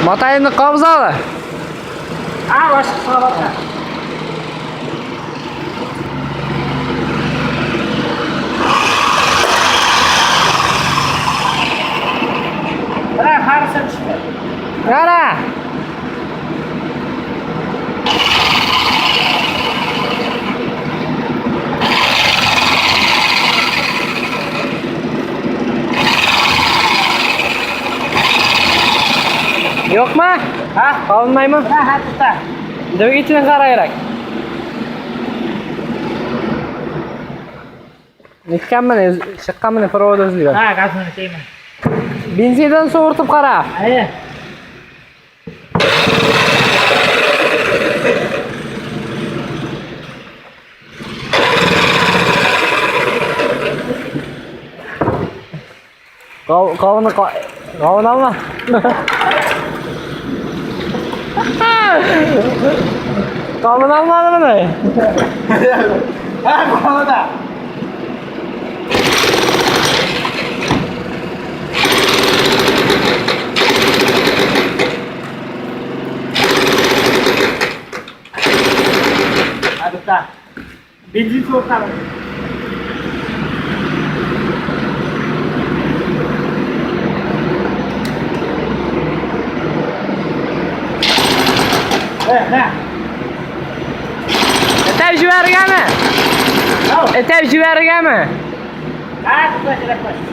Матаенны кабызалы. Ha, başka bak. Bırak harısı düştü. Qara. Yo'qmi? Ha? Olinmaymi? Ha, ha, tuta. Dvigatelini qarayrak. Netganmini, chiqqanmini провод uzilgan. Ha, gazını şeymi. Benzindan sovurtib qara. Hayır. Qovuni qovun olma. Qovun olmadimi? Ha, bu da. Ha, tuta. Benzin soğuklar. Ha, ha. Itab yuborganmi? Al. Itab yuborganmi? Ha, tuta, kerak emas.